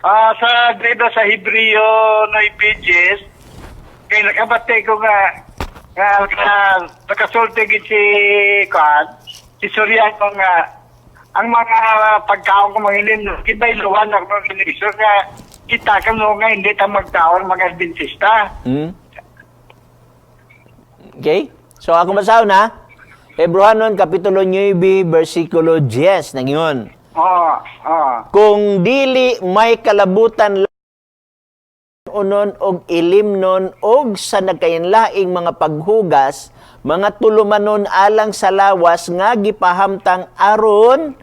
Sa dito sa Hebreo 9 pages, kay nakabati ko nga nakasulti gid si kuan, si Soriano nga ang mga pagkaon ko mga ilim, gibayluan ako ng ministro nga kita kamo nga hindi ta magtaon mga Adventista. Okay? So ako basahon na. Hebreohanon kapitulo 9 bersikulo 10 nangingon. Oo. Kung dili may kalabutan unon og ilimnon og sa nagkayinlaing mga paghugas, mga tulumanon alang sa lawas nga gipahamtang aron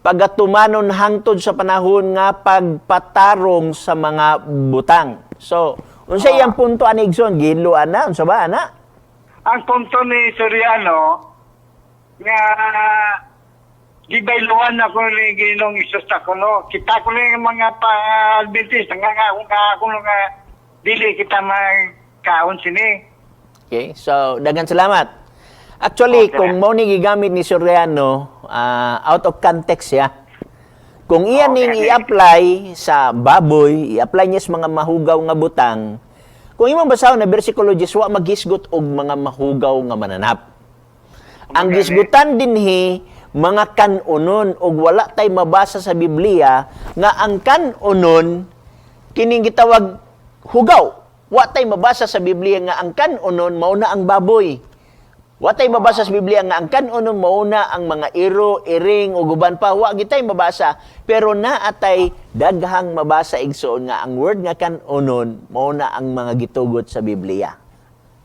pagatumanon hangtod sa panahon nga pagpatarong sa mga butang. So, unsa iyang punto ani, Igsoon? Gihinloan na unsa ba ana? Ang punto ni Soriano nga gibayluan ako ni Ginoong Hesus ta kuno. Kita ko ni mga pa-Adventista nga ako nga dili kita magkaon sini. Okay, so daghang salamat. Actually, kung mao ni gigamit ni Soriano, out of context siya. Kung iyan ning i-apply sa baboy, i-apply niya sa mga mahugaw nga butang, kung imong basahon na bersikulo 10, wa maghisgot og mga mahugaw nga mananap. Ang gisgutan dinhi mga kanunon og wala tay mabasa sa Biblia nga ang kanunon kining gitawag hugaw. Wa tay mabasa sa Biblia nga ang kanunon mao na ang baboy. Wa tay mabasa sa Biblia nga ang kanunon mao na ang mga iro, iring ug uban pa. Wa gitay mabasa. Pero naa tay daghang mabasa, igsoon, nga ang word nga kanunon mao na ang mga gitugot sa Biblia.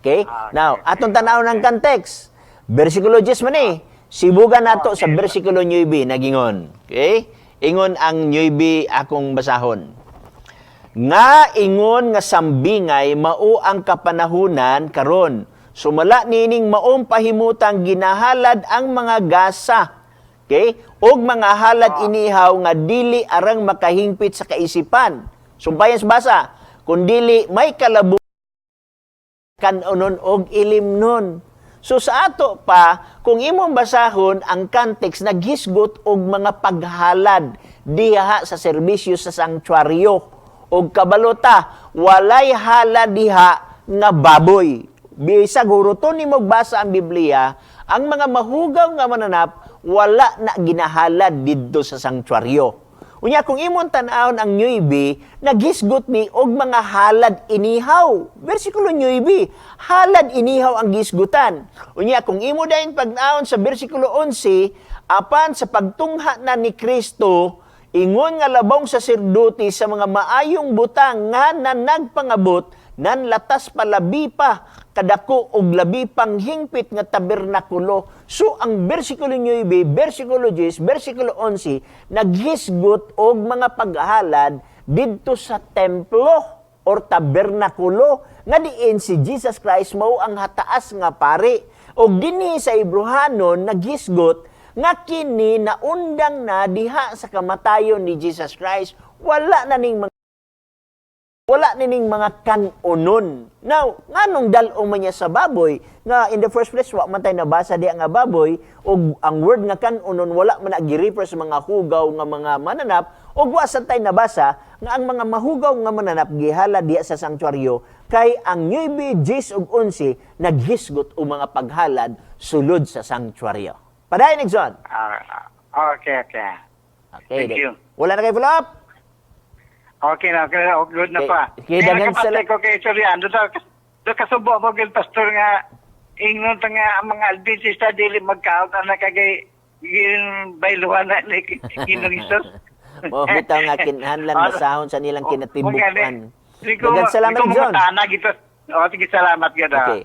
Okay? Now, atong tan-awon ang context. Versikulo 10 man eh. Sibugan nato sa versikulo 9 nagingon. Okay? Ingon ang 9, akong basahon. Nga ingon nga sambingay mao ang kapanahunan karon. Sumala niining maong pahimutang ginahalad ang mga gasa. Okay? Og mga halad inihaw nga dili arang makahingpit sa kaisipan. Sumpayan sa basa. Kung dili may kalabu kanunon og ilimnon. So sa ato pa, kung imong basahon ang context, naghisgot og mga paghalad diha sa serbisyo sa sanktuaryo. Og kabalota, walay halad diha nga baboy. Bisag huruton nimo basa ang Biblia, ang mga mahugaw nga mananap wala na ginahalad didto sa sanktuaryo. Unya kung imong tan-awon ang 9, naghisgot ni og mga halad inihaw. Bersikulo 9, halad inihaw ang gisgutan. Unya kung imo dayon pag-awon sa bersikulo 11, apan sa pagtungha na ni Kristo, ingon nga labong saserdote sa mga maayong butang nga nanagpangabot, nanlatas pa labi pa kadako og labi pang hingpit nga tabernakulo. So ang bersikulo 9, bersikulo 10, bersikulo 11 naghisgot og mga paghalad didto sa templo or tabernakulo nga diin si Jesus Christ mao ang hataas nga pari. Og dinhi sa Hebreohanon naghisgot nga kini naundang na diha sa kamatayon ni Jesus Christ. Wala nining mga kanunon. Now, nganong dal-o man niya sa baboy nga in the first place wa man tay nabasa diha nga baboy ug ang word nga kanunon wala man gi-refer sa mga hugaw nga mga mananap ug wa sad tay nabasa nga ang mga mahugaw nga mananap gihalad diha sa sanktuaryo, kay ang 9, 10 ug 11 naghisgot og mga paghalad sulod sa sanktuaryo. Padayon, Igsoon. Ah, okay. Okay. Thank you. Wala na kayo follow up? Okay na, okay, good na pa. Okay, Kaya daghan nakapatay ko kay Soriano, do kasubo ko kay pastor nga ingnon ta nga ang mga Adventista dili magkaon ana kay gin bayluhan na ni Ginoong Hesus. Mo bitaw nga kinahanglan basahon sa nilang kinatibukan. Di ko, Daghang salamat, di ko John. mangutana gito. O, sige, salamat gyud. Okay.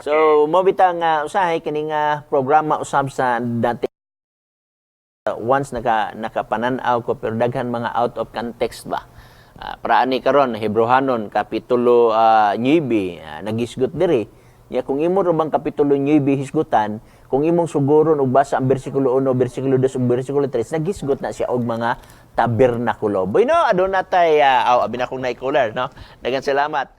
So, mo bitaw nga usahay kini nga programa usab sa dati once nakapanan-aw ko pero daghan mga out of context ba. Para ani karon Hebreohanon kapitulo 9 nagisgot diri. Nya kung imo ra bang kapitulo 9 hisgutan, kung imong suguron og basa ang bersikulo 1, bersikulo 2 ug bersikulo 3, nagisgot na siya og mga tabernakulo. Bueno, aduna tay aw abi na kong naikular, no. Daghang salamat.